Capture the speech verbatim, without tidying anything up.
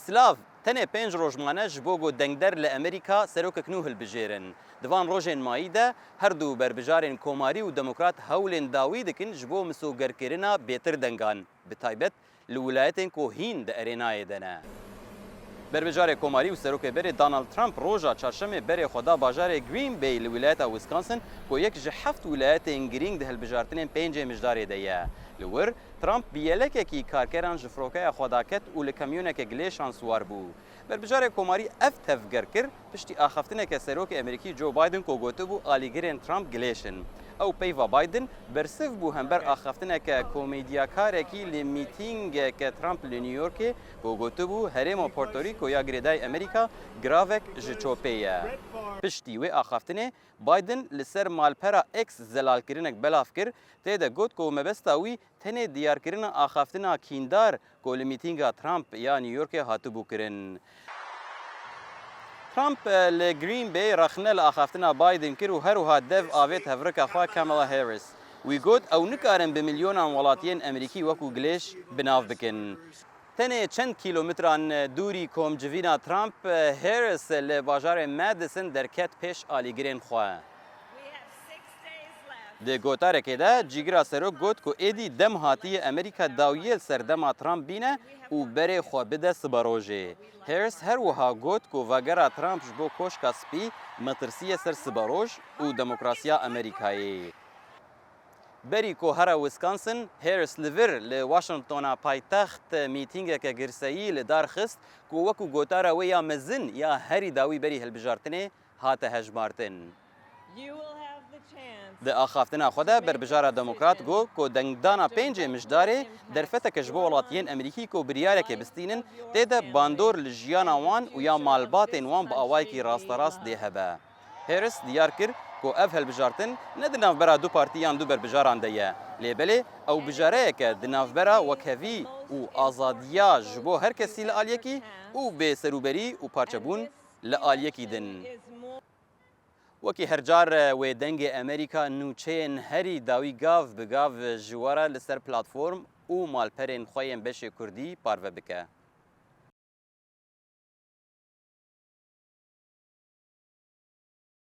Silav, tenê pênc roj mane ji bo ku dengder li Amerîka serokek nû hilbijêrin. Di van rojên mayî de her du berbijarên komarî û demokrat hewlên dawî dikin ji bo misogerkirina bêtir dengan, bi taybet li wilayetên ku hîn di erênayê de ne. Berbijarê komarî û serokê berê Donald Trump roja çarşemê berê xwe da bajarê Green Bay li wilayeta Wisconsin ku yek ji heft wilayetên girîng di hilbijartinên pêncê mijdarê de ye. Li wir, Trump bi yelekekî karkeran ji firokeya xwe daket û li kamyoneke gilêşan siwar bû. Berbijarê komarî ev tevger kir piştî axaftineke serokê Amerîkî Joe Biden ku gotibû alîgirên Trump gilêş in. Ew peyva Biden bersiv bû hember axaftineke komedyakarekî li mîtîngeke Trump li New Yorkê ku gotibû herêma Porto Rico ya girêdayî Amerîka giravek ji çopê ye. Piştî wê axaftinê Biden li ser malpera X zelalkirinek belav kir, tê de got ku mebesta wî tenê diyarkirina axaftina kîndar ku li mîtînga Trump ya New Yorkê hatibû kirin. Trump, e, li Green Bay rexne li axaftina Biden kir û her wiha dev avêt hevrika xwe Kamala Harris. Wî got, ew nikarin bi milyonan welatiyên Amerîkî wekû gilêş bi nav bikin. Tenê çend kîlometran dûrî komcivîna Trump, e, Harris li bajarê Madison derket pêş alîgirên xwe. Di gotarekê de cîgira serok got ku êdî dem hatiye Amerîka dawiyê li ser dema Trump bîne û berê xwe bide siberojê. Harris her wiha got ku vegera Trump ji bo Koşka Spî metirsî ye ser siberoj û demokrasiya Amerîkayê. Berî ku here Wisconsin, Harris li vir li Washingtona paytext mîtîngeke girseyî li dar xist ku wekû gotara wê ya mezin ya herî dawî berî hilbijartinê hate hejmartin. Di axaftina xwe de berbijara demokrat got ku dengdana pêncê mijdarê derfeteke ji bo welatiyên Amerîkî ku biryareke bistînin tê de bandor li jiyana wan û ya malbatên wan bi awayekî rasterast dê hebe. Harris diyar kir ku ev hilbijartin ne di navbera du partî yan du berbijaran de ye, lê belê ew bijareyeke di navbera wekhevî û azadiya ji bo her kesî li aliyekî û bêserûberî û parçebûn li aliyekî din. Wekî her car, wê Dengê Amerîka nûçeyên herî dawî gav bi gav ji we re li ser platform û malperên xwe yên beşê kurdî parve bike.